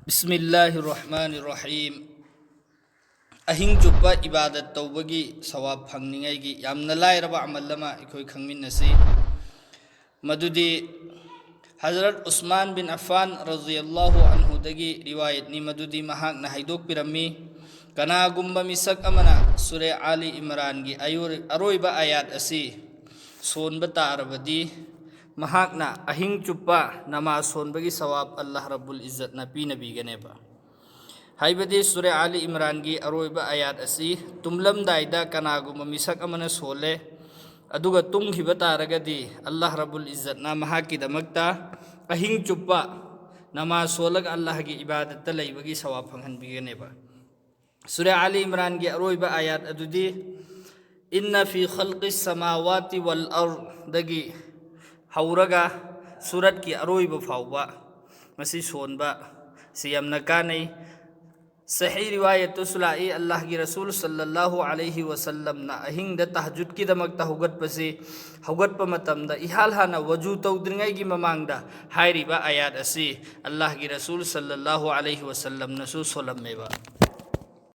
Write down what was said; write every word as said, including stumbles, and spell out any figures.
ꯕꯤꯁꯃꯤꯜꯂꯥꯍꯤꯔ ꯔꯍꯃꯥꯅꯤꯔ ꯔꯍꯤꯝ꯫ ꯑꯍꯤꯡ ꯆꯨꯞꯄ ꯏꯕꯥꯗꯠ ꯇꯧꯕꯒꯤ ꯁꯋꯥꯕ ꯐꯪꯅꯤꯡꯉꯥꯏꯒꯤ ꯌꯥꯝꯅ ꯂꯥꯏꯔꯕ ꯑꯃꯜ ꯑꯃ ꯑꯩꯈꯣꯏ ꯈꯪꯃꯤꯟꯅꯁꯤ꯫ ꯃꯗꯨꯗꯤ ꯍꯖꯔꯠ ꯎꯁꯃꯥꯟ ꯕꯤꯟ ꯑꯐꯥꯟ ꯔꯖꯤꯌꯜꯂꯥꯍꯨ ꯑꯟꯍꯨꯗꯒꯤ ꯔꯤꯋꯥꯌꯠꯅꯤ꯫ ꯃꯗꯨꯗꯤ ꯃꯍꯥꯛꯅ ꯍꯥꯏꯗꯣꯛꯄꯤꯔꯝꯃꯤ, ꯀꯅꯥꯒꯨꯝꯕ ꯃꯤꯁꯛ ꯑꯃꯅ ꯁꯨꯔꯦ ꯑꯥꯂꯤ ꯏꯝꯔꯥꯟꯒꯤ ꯑꯌꯨꯔ-, ꯑꯔꯣꯏꯕ ꯑꯌꯥꯠ ꯑꯁꯤ ꯁꯣꯟꯕ ꯇꯥꯔꯕꯗꯤ, ꯃꯍꯥꯛꯅ ꯑꯍꯤꯡ ꯆꯨꯞꯄ ꯅꯃꯥꯖ ꯁꯣꯟꯕꯒꯤ ꯁꯋꯥꯕ ꯑꯜꯂꯥꯍ ꯔꯕꯨꯜ ꯏꯖꯠꯅ ꯄꯤꯅꯕꯤꯒꯅꯦꯕ꯫ ꯍꯥꯏꯕꯗꯤ ꯁꯨꯔꯦ ꯑꯥꯂꯤ ꯏꯝꯔꯥꯟꯒꯤ ꯑꯔꯣꯏꯕ ꯑꯌꯥꯠ ꯑꯁꯤ ꯇꯨꯝꯂꯝꯗꯥꯏꯗ ꯀꯅꯥꯒꯨꯝꯕ ꯃꯤꯁꯛ ꯑꯃꯅ ꯁꯣꯜꯂꯦ, ꯑꯗꯨꯒ ꯇꯨꯝꯈꯤꯕ ꯇꯥꯔꯒꯗꯤ ꯑꯜꯂꯥꯍ ꯔꯕꯨꯜ ꯏꯖꯠꯅ ꯃꯍꯥꯛꯀꯤꯗꯃꯛꯇ ꯑꯍꯤꯡ ꯆꯨꯞꯄ ꯅꯃꯥꯖ ꯁꯣꯜꯂꯒ ꯑꯜꯂꯥꯍꯒꯤ ꯏꯕꯥꯗꯠꯇ ꯂꯩꯕꯒꯤ ꯁꯋꯥꯕ ꯐꯪꯍꯟꯕꯤꯒꯅꯦꯕ꯫ ꯁꯨꯔꯦ ꯑꯥꯂꯤ ꯏꯝꯔꯥꯟꯒꯤ ꯑꯔꯣꯏꯕ ꯑꯌꯥꯠ ꯑꯗꯨꯗꯤ "ꯏꯟꯅ ꯐꯤ ꯈꯜꯀꯤ ꯁꯃꯥꯋꯥꯇꯤ ꯋꯜ ꯑꯔꯗꯒꯤ" ꯍꯧꯔꯒ ꯁꯨꯔꯠꯀꯤ ꯑꯔꯣꯏꯕ ꯐꯥꯎꯕ ꯃꯁꯤ ꯁꯣꯟꯕ ꯁꯤ ꯌꯥꯝꯅ ꯀꯥꯟꯅꯩ꯫ ꯁꯍꯤ ꯔꯤꯋꯥꯌꯠꯇꯁꯨ ꯂꯥꯛꯏ, ꯑꯜꯂꯥꯍꯒꯤ ꯔꯁꯨꯜ ꯁꯜꯂꯜꯂꯥꯍꯨ ꯑꯂꯩꯍꯤ ꯋꯁꯜꯂꯝꯅ ꯑꯍꯤꯡꯗ ꯇꯍꯖꯨꯗꯀꯤꯗꯃꯛꯇ ꯍꯧꯒꯠꯄꯁꯤ, ꯍꯧꯒꯠꯄ ꯃꯇꯝꯗ ꯏꯍꯥꯟ ꯍꯥꯟꯅ ꯋꯖꯨ ꯇꯧꯗ꯭ꯔꯤꯉꯩꯒꯤ ꯃꯃꯥꯡꯗ ꯍꯥꯏꯔꯤꯕ ꯑꯌꯥꯠ ꯑꯁꯤ ꯑꯜꯂꯥꯍꯒꯤ ꯔꯁꯨꯜ ꯁꯜꯂꯜꯂꯥꯍꯨ ꯑꯂꯩꯍꯤ ꯋꯁꯜꯂꯝꯅꯁꯨ ꯁꯣꯜꯂꯝꯃꯦꯕ꯫